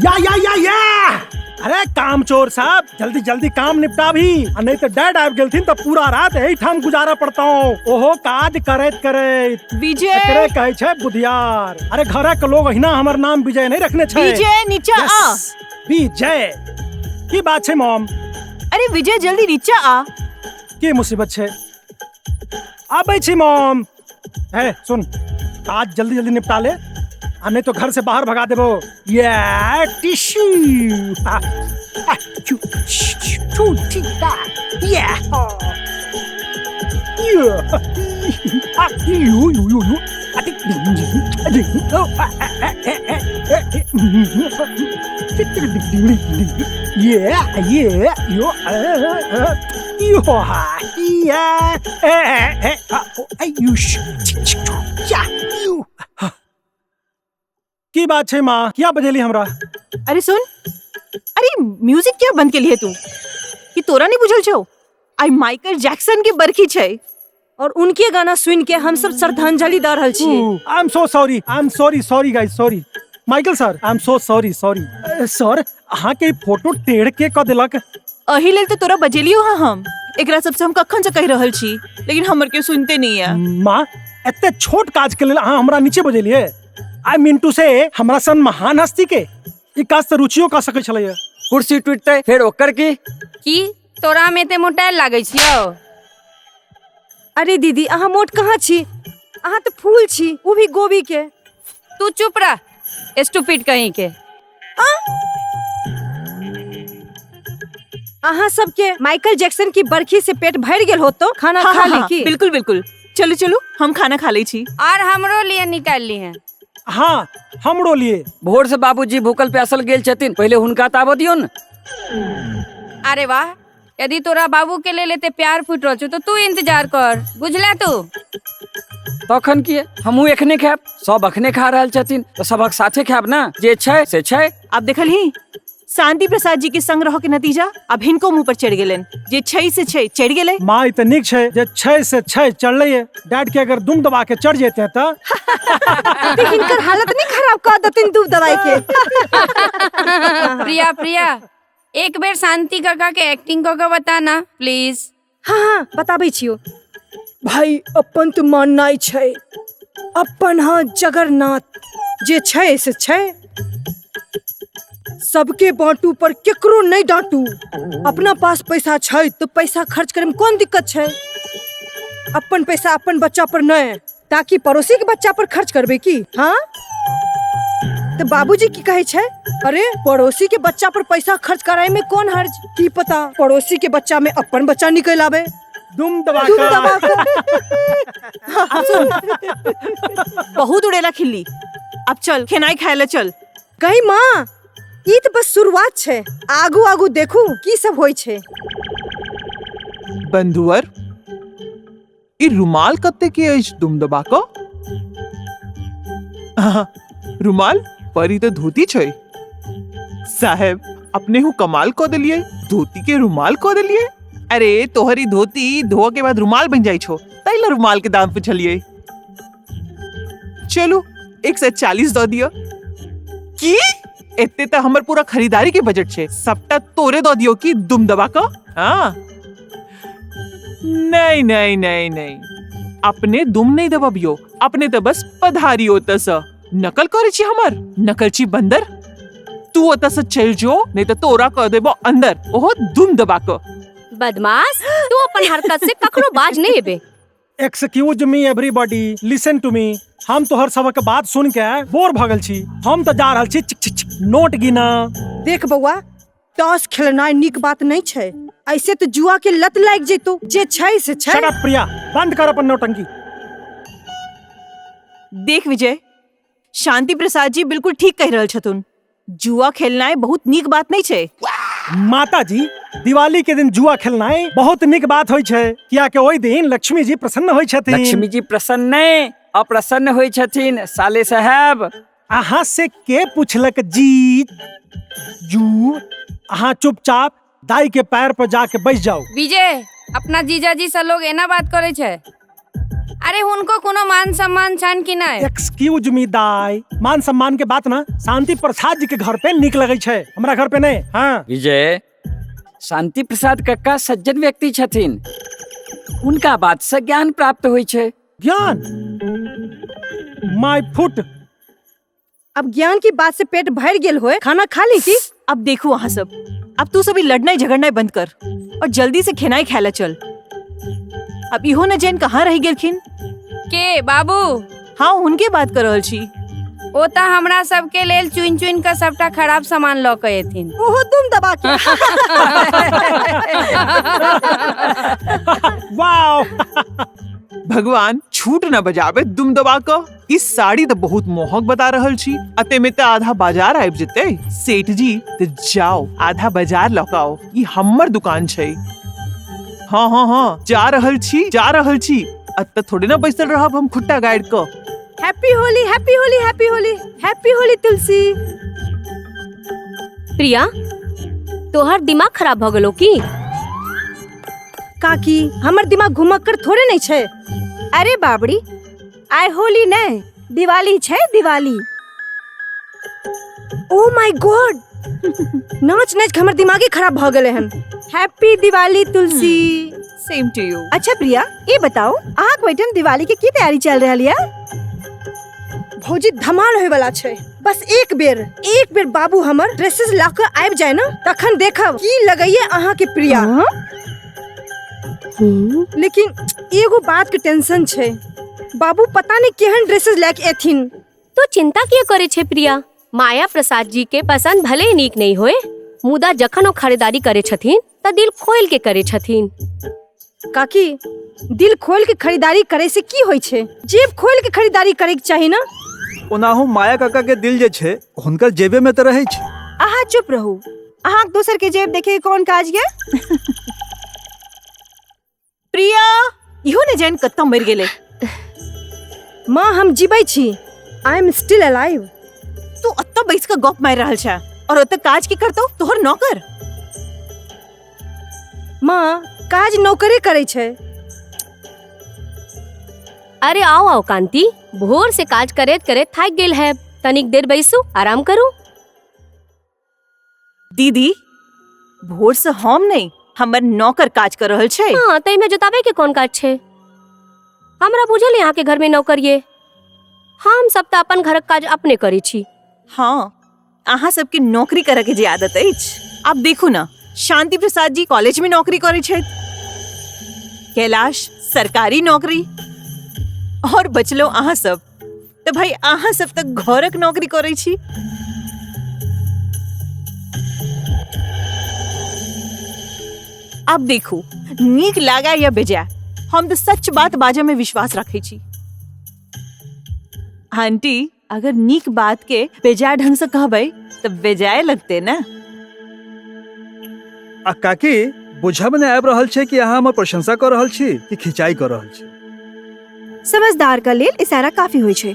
या या या या। अरे काम चोर साहब, जल्दी जल्दी काम निपटा भी, आ नहीं तो डैड आबि गेलथिन तऽ पूरा रात एहिठाम गुजारऽ पड़तौ, ओहो काज करैत करैत। विजय! एकरे कहै छै बुधियार। अरे घरक लोग अहिना हमर नाम विजय नहीं रखने छै। विजय नीचा आ। Yes, विजय। की बात छै मॉम? अरे विजय जल्दी नीचा आ। की मुसीबत छै? आबै छी मॉम। हे सुन, काज जल्दी जल्दी निपटा ले, आ नहीं तो घर से बाहर भगा देबो। ये टिश्यू। आ, आ, चू, चू, चू, टी, टा, ये, आ, ये, आ, you, you, you, you, आ, T, D, G, D, O, आ, आ, आ, ए, ए, ए, ए, टी, टी, डी, डी, डी, डी, ये, ये, यो, आ, आ, यो, हा, या, ए, ए, ए, आ, ओ, ऐ, यू, श, ची, ची, चू, या, यू। की बात छै माँ, किया बजेली हमरा? अरे सुन, अरे म्यूजिक क्या बंद के लिए तू? कि तोरा नहीं बुझल छौ आई माइकल जैक्सन के बरखी छै और उनके गाना सुन के हम सब श्रद्धांजलि द रहल छियै। I am so sorry, I am sorry, sorry guys, sorry. Michael sir, I am so sorry, sorry. Sir, अहाँ के फोटो टेढ़ के क देलक। एही लेल तो तोरा बजेलियो हाँ हम। एकरा सबसे हम कखन से कहि रहल छी, लेकिन हमर के सुनते नहीं है। माँ, एते छोट काज के लेल अहाँ हमरा नीचे बजेलिए? I mean to से हमरा सन महान हस्ती के ई काज तऽ रुचियो कऽ सकै छलैया। कुर्सी टूटतै फेर ओकर की? की तोरा में एते मोटायल लागै छियौ? अरे दीदी, अहाँ मोट कहाँ छी? अहाँ तऽ फूल छी, ओ भी गोभी के। तू चुप रह, स्टूपिड कहीं के। अहाँ सबके माइकल जैक्सन की बरखी से पेट भर गेल होतो, खाना हाँ, खा हाँ, ली हाँ, की? बिल्कुल बिल्कुल, चलू चलू हम खाना खा लै छी। और हमरो लिए निकाल ली हैं। हाँ हमरो लिए। भोर से बाबूजी भूखल प्यासल गेल छथिन, पहले हुनका ताबऽ दियौ न। अरे वाह, यदि तोरा बाबू के लेल एते प्यार फूट रहल छौ तो तू इंतजार कर, बुझला तू? तखन की हमहूँ एखने खायब, सब अखने खा रहल छथिन तऽ सबक साथे खायब ना, जे छै से छै। आब देखलही शांति प्रसाद जी के संग रह के नतीजा अब हिनको मुंह पर चढ़ गेलन, जे छै से छै चढ़ गेलै। माँ ई तऽ नीक छै जे छै से छै चढ़लै है, डैड के अगर दुम दबा के चढ़ जेते तऽ तऽ हिनकर हालत नहीं खराब कर देथिन दुम दबाई के। प्रिया, प्रिया एक बेर शांति काका के एक्टिंग कऽ के बता ना प्लीज। हाँ हाँ बताबै छियौ भाई, अपन तऽ माननाइ छै, अपन हाँ जगन्नाथ, जे छै से छै, सबके बांटू पर केकरो नहीं डांटू। अपना पास पैसा छै तो पैसा खर्च करे में कोन दिक्कत छै? अपन पैसा अपन बच्चा पर नहीं, ताकि पड़ोसी के बच्चा पर खर्च करबे की? हाँ तो बाबूजी की कहै छै, अरे पड़ोसी के बच्चा पर पैसा खर्च कराए में कोन हर्ज? की पता पड़ोसी के बच्चा में अपन बच्चा निकल आवे। दुम दबा दुम का। दबा का। अब सुन, बहुत उड़ेला खिल्ली, अब चल खेनाई खाए ले चल। गई माँ, ई तो बस शुरुआत छै, आगू आगू देखू की सब होई छै। बंधुअर, ई रुमाल कते के अछि दुम दबा क? रुमाल पर ई तो धोती छै। साहेब अपने हूँ कमाल क देलिए, धोती के रुमाल क देलिए। अरे तोहरी धोती धोआ के बाद रुमाल बन जाई छो, तै ला रुमाल के दाम पूछलिए। चलू 140 दऽ दियौ। की एते तऽ हमर पूरा खरीदारी के बजट छै, सबटा तोरे दऽ दियौ की दुम दबा क? हाँ नहीं नहीं नहीं नहीं, अपने दुम नहीं दबबियो, अपने तऽ बस पधारियो ओतऽ सँ। नकल करै छी हमर, नकलची बंदर। तू ओतऽ सँ चलि जो, नहीं तऽ तोरा कऽ देबो अंदर, ओहो दुम दबा कऽ। बदमाश, तू अपन हरकत से कखनो बाज नहीं एबे। Excuse me everybody, listen to me. हम तोहर सबक बात सुन के बोर भऽ गेल छी, हम तऽ जा रहल छी चिक चिक चिक नोट गिना। देख बौआ, ताश खेलनाइ नीक बात नहीं छै, ऐसे तो जुआ के लत लाग जेतो, जे छै से छै। शट अप प्रिया, बंद कर अपन नौटंकी। देख विजय, शांति प्रसाद जी बिल्कुल ठीक कहि रहल छथुन, जुआ खेलनाइ बहुत नीक बात नहीं छै। माता जी, दिवाली के दिन जुआ खेलनाइ बहुत नीक बात होइ छै, कियाकि ओहि दिन लक्ष्मी जी प्रसन्न होइ छथिन। लक्ष्मी जी प्रसन्न नहि, अप्रसन्न होइ छथिन साले साहेब। अहाँ से के पूछलक जी जू? अहाँ चुपचाप दाई के पैर पर जाके बैस जाओ। विजय, अपना जीजाजी से लोग एना बात करे छै। अरे हुनको कोनो मान सम्मान छनि कि नहि? एक्सक्यूज मी दाई, मान सम्मान के बात ना शांति प्रसाद जी के घर पे निक लगै छै, हमरा घर पे नहीं। हाँ विजय, शांति प्रसाद कक्का सज्जन व्यक्ति छथिन, उनका बात से ज्ञान प्राप्त होइ छै। ज्ञान माय फुट। अब ज्ञान की बात से पेट भर गेल होय, खाना खा ली की? अब देखू अहाँ सब, अब तू सभी लड़नाई झगड़नाई बंद कर और जल्दी से खेनाई खाए चल। अब इहो न जैन कहाँ रह गेलखिन? के बाबू? हाँ उनके बात कर रहल छी। ओ तऽ हमरा सबके लेल चुनि चुनि कऽ सबटा खराब सामान लऽ कऽ एथिन। ओहो तुम दबा के। वाओ भगवान छूट न बजाबे दुम दबा क। ई साड़ी तऽ बहुत मोहक बता रहल छी, अते में तऽ आधा बाजार आबि जेतै। सेठ जी तऽ जाओ आधा बाजार लऽ कऽ आओ, ई हमर दुकान छै। हाँ हाँ हाँ जा रहल छी जा रहल छी, अतऽ थोड़े ना बैसल रहब हम खुट्टा गाड़ि कऽ। Happy Holi, happy Holi, happy Holi, happy Holi Tulsi. Priya, तोहर दिमाग खराब भ गेलो की? काकी हमर दिमाग घुमक्कर थोड़े नहीं छै। अरे बाबड़ी, आइ होली नहीं दिवाली छै, दिवाली। ओ my God, नाच नाच के हमर दिमागे खराब भ गेलै हन। Happy Diwali Tulsi. Same to you. अच्छा प्रिया, ये बताओ अहाँ के ओहिठाम दिवाली के की तैयारी चल रहल ये? भौजी धमाल होय वाला छै, बस एक बेर बाबू हमर ड्रेसेस ला के आबि जाय ना, तखन देखब की लगैये अहाँ के प्रिया। लेकिन एगो बात के टेंशन छै, बाबू पता नहीं केहन ड्रेसेस लए के एथिन। तो चिंता किया करे छे प्रिया? माया प्रसाद जी के पसंद भले नीक नहीं होए, मुदा जखन ओ खरीदारी करे छथिन त दिल खोल के करे छथिन। काकी दिल खोल के खरीदारी करे से की होय छै? जेब खोल के खरीदारी करे के चाही ना। ओनाहु माया काका के दिल जे छै हुनकर जेबे में त रहै छै। अहाँ चुप रहू, अहाँ दोसर के जेब देखे के कोन काज ये? प्रिया, इहो ने जैन कत्ता मर गेले। माँ हम जीबै छी, I am still alive. तू अत्ता बैस के गप मारि रहल छे और ओतऽ काज की करतौ तोहर नौकर? माँ काज नौकरे करे छै। अरे आओ आओ कांति, भोर से काज करैत करैत थाकि गेल है, तनिक देर बैसू आराम करू। दीदी भोर से हम नहीं हमर नौकर काज कर रहल छै। हाँ तै में जोताबे के कोन काज छै? हमरा बुझल यहाँ के घर में नौकर ये, हम सब तऽ अपन घरक काज अपने करै छी। हाँ अहाँ सबके नौकरी करे के जे आदत अछि। आब देखू ना, शांति प्रसाद जी कॉलेज में नौकरी करे छथि, कैलाश सरकारी नौकरी, और बचलो अहाँ सब तो भाई अहाँ सब तऽ घरक नौकरी करे छी। आब देखू नीक लागा या बेजा, हम तो सच बात बाजे में विश्वास रखे छी। आंटी अगर नीक बात के बेजाय ढंग से कहबै तो बेजाय लगते ना। आ काकी बुझब ने आबि रहल छै कि अहाँ हमर प्रशंसा कर रहल छी कि खिंचाई कर रहल छी। समझदार का लेल इशारा काफी होय छै।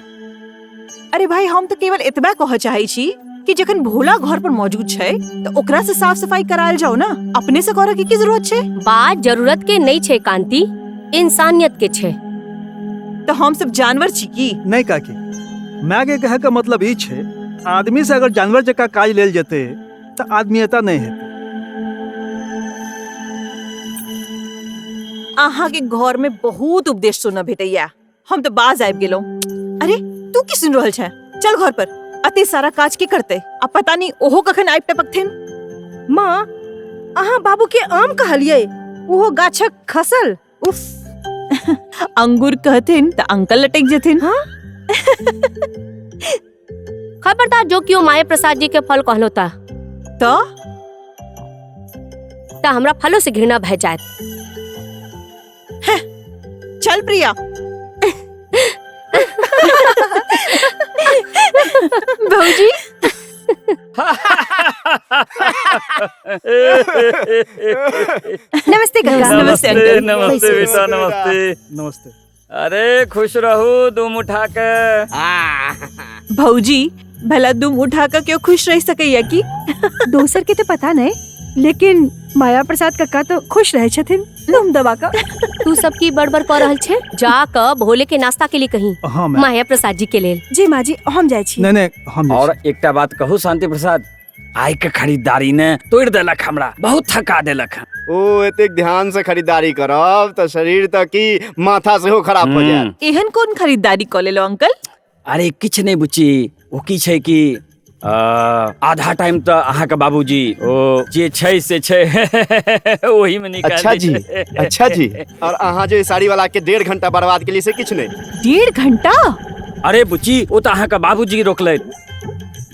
अरे भाई हम तो केवल एतबा कहऽ चाहै छी कि जखन भोला घर पर मौजूद छै तो ओकरा से साफ सफाई करायल जाओ ना, अपने से करे के की जरूरत छै? बात जरूरत के नहीं छै कांति, इंसानियत के छै। तो हम सब जानवर छी की? नहीं काकी, माय के कहे का मतलब ई छै, आदमी से अगर जानवर जकाँ काज लेल जेतै तऽ आदमीयता नहीं हेतै। अहाँ के घर में बहुत उपदेश सुनऽ भेटैया, हम तो बाज आबि गेलहुँ। अरे तू की सुन रहल छै? चल घर पर, अते सारा काज के करते? आ पता नहीं ओहो कखन आबि टपकथिन। माँ अहाँ बाबू के आम कहलियै, ओहो गाछक खसल। उफ, अंगूर कहथिन तऽ अंकल लटकि जेथिन। हाँ? खबरदार जो कियो माया प्रसाद जी के फल कहलो ता तो ता हमरा फलों से घृणा भय जायत। चल प्रिया। भौजी नमस्ते काका। नमस्ते अंकल। नमस्ते बेटा, नमस्ते नमस्ते। अरे खुश रहू दुम उठा के। भौजी भला दुम उठा के क्यों खुश रह सकैया की? दोसर के तो पता नहीं, लेकिन माया प्रसाद कक्का तो खुश रहे छथिन, तुम दबा का। तू सब की बड़बड़ कर रहल छे? जा क भोले के नाश्ता के लिए कहीं। हाँ माय। माया प्रसाद जी के लेल। जी माँ जी, हम जाइ छी। नहीं नहीं, हम जाइ और छी। एकटा बात कहू शांति प्रसाद, आइ के खरीदारी ने तोड़ देलक हमरा, बहुत थका देलक हन। ओ एतेक ध्यान से खरीदारी करब तऽ शरीर तऽ की माथा सेहो खराब हो जायत। एहन कोन खरीदारी कऽ लेलो अंकल? अरे किछु नहि बुच्ची, ओ की छै कि आधा टाइम तऽ अहाँके बाबूजी ओ जे छै से छै ओही में निकाल अच्छा दै जी, छै। अच्छा जी। और अहाँ जे साड़ी वाला के 1.5 घंटा बर्बाद केलिए से किछु नहि। 1.5 घंटा? अरे बुच्ची, ओ तऽ अहाँके बाबूजी रोकलथि,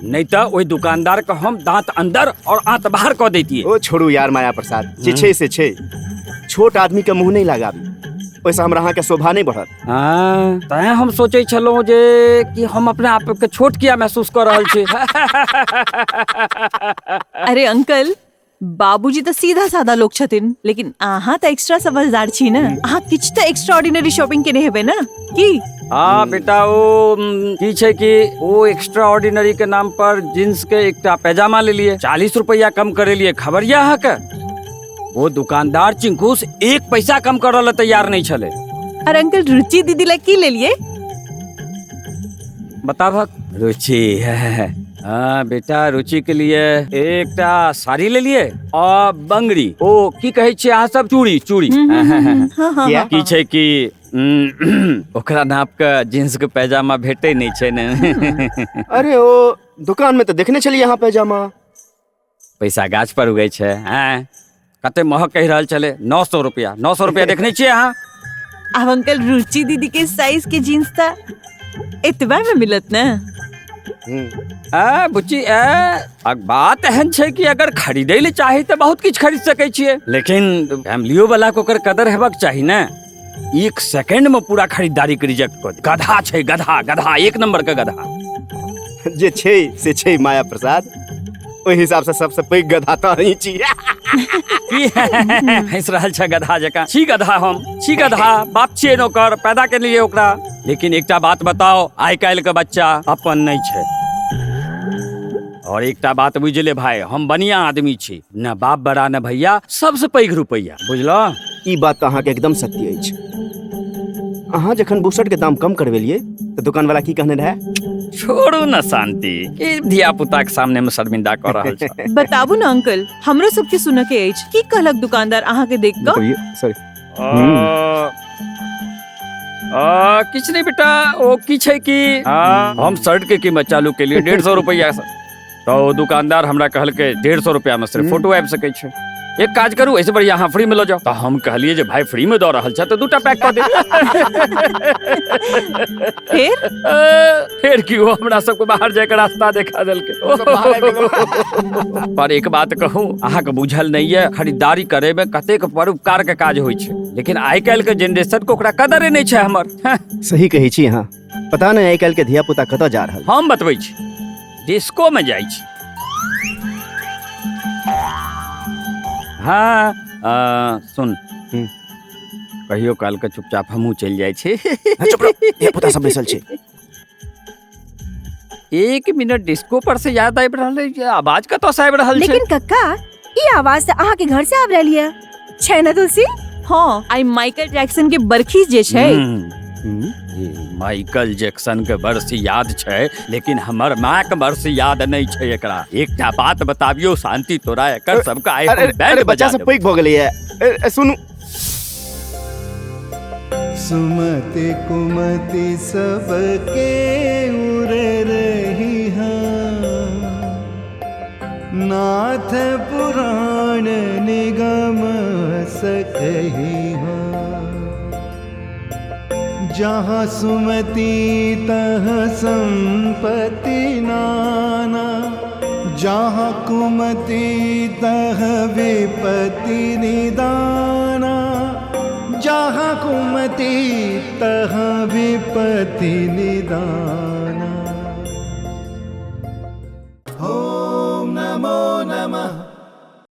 नहीं तऽ ओहि दुकानदार के हम दांत अंदर और आंत बाहर कऽ दैतियै। ओ छोड़ू यार माया प्रसाद, जे छै से छै, छोट आदमी के मुंह नहीं लगाबी, ओहिसँ हमरा अहाँके शोभा नहीं बढ़त। हाँ, तैं हम सोचै छलहुँ जे कि हम अपना आप के छोट किया महसूस कऽ रहल छी। अरे अंकल, बाबूजी तऽ सीधा साधा लोग छथिन, लेकिन अहाँ तऽ एक्स्ट्रा समझदार छी ने, अहाँ किछु तऽ एक्स्ट्रा ऑर्डिनरी शॉपिंग केने हेबै ने की? हाँ बेटा, ओ की छै कि ओ एक्स्ट्रा ऑर्डिनरी के नाम पर जींस के एकटा पैजामा ले लिए, 40 रुपया कम करे लिए। खबर यऽ अहाँके, वो दुकानदार चिंकुस 1 पैसा कम करऽ लए तैयार नहीं छलै। अरे अंकल, रुचि दीदी ला की लेलिए? बताबक रुचि। हाँ बेटा, रुचि के लिए एकटा साड़ी ले लिए और बंगड़ी, ओ की कहै छियै अहाँ सब, चूड़ी चूड़ी। हाँ। की छै कि ओकरा नाप के जींस के पैजामा भेटै नहीं छै ने। अरे ओ दुकान में तऽ देखने छलियै अहाँ पैजामा। पैसा गाछ पर उगै छै। हैं, कते महग कहि रहल छलै, 900 रुपया, 900 रुपया देखने छियै अहाँ? अब अंकल, रुचि दीदी के साइज के जींस त एतबा में मिलत ने। आ बुच्ची, आ बात एहन छै कि अगर खरीदै ले चाही तऽ बहुत किछु खरीद सकै छियै, लेकिन फैमिलियो वाला के ओकर कदर हेबाक चाही ने। 1 सेकेंड में पूरा खरीदारी के रिजेक्ट कऽ दे। गधा छै, गधा, गधा, 1 नंबर के गधा। जे छै से छै माया प्रसाद, ओहि हिसाब से सबसे पैघ गधा तऽ अहीं छी। की हँसि रहल छै गधा जकाँ? छी गधा हम, छी गधा, बाप छियै नौकर, पैदा के लिए ओकरा। लेकिन एकटा बात बताओ, आइ काल्हि के बच्चा अपन नहि छै। और एकटा बात बुझले भाई, हम बढ़िया आदमी छी, न बाप बड़ा न भैया, सबसे पैघ रुपैया, बुझलो? ई बात तऽ अहाँके एकदम सत्य अछि। अहाँ जखन बुशर्ट के दाम कम करबेलियै तऽ दुकान वाला की कहने रहै? छोड़ू न शांति, की धिया पुता के सामने में शर्मिंदा कऽ रहल छ। बताबू न अंकल, हमरो सबके सुनऽ के अछि, की कहलक दुकानदार अहाँ के देख कऽ? सॉरी। किछु नहीं बेटा, ओ की छै कि हम शर्ट के कीमत चालू केलियै 150 रुपैया, तो दुकानदार हमरा कहलकै 150 रुपया में सिर्फ फोटो आबि सकै छै। एक काज करू, ऐसे बढ़िया अहाँ फ्री में लऽ जाओ। तऽ हम कहलियै जे भाई फ्री में दऽ रहल छै तऽ 2टा पैक कऽ दे। फिर? फिर की, ओ हमरा सबके बाहर जायके रास्ता देखा देलकै। पर एक बात कहू, अहाँके बुझल नहीं है खरीदारी करे में कतेक परोपकार के काज होइ छै, लेकिन आइ काल्हि के जेनरेशन के ओकरा कदरे नहीं छै हमर। सही कहै छी अहाँ, पता नहीं आइ काल्हि के धिया पुता कतऽ जा रहल। हम बतबै छी, डिस्को में जाइ छी। हाँ सुन, कहियो काल के चुपचाप हमहूँ चलि जाइ छी। चुप रहो, धिया पुता सब बैसल छै। 1 मिनट, डिस्को पर से याद आबि रहल है, आवाज कतऽ से आबि रहल छै? लेकिन कक्का, ई आवाज तऽ अहाँ के घर से आबि रहल ये छै ने तुलसी? हाँ, आई माइकल जैक्सन के बरखी जे छै। माइकल जैक्सन के बरसी याद छै, लेकिन हमर माँ के बरसी याद नहीं छै। एकरा एकटा बात बताबियो शांति, तोरा एकर सबके आइ हम बैंड बच्चा बजा सब देबौ। पैघ भऽ गेलै ये। सुनू। सुमति कुमति सबके उरे रही हाँ, नाथ पुराण निगम सकही हाँ। जहाँ सुमति तह संपत्ति नाना, जहाँ कुमति तह विपत्ति निदाना, जहाँ कुमति तह विपत्ति निदाना। ओम नमो नमः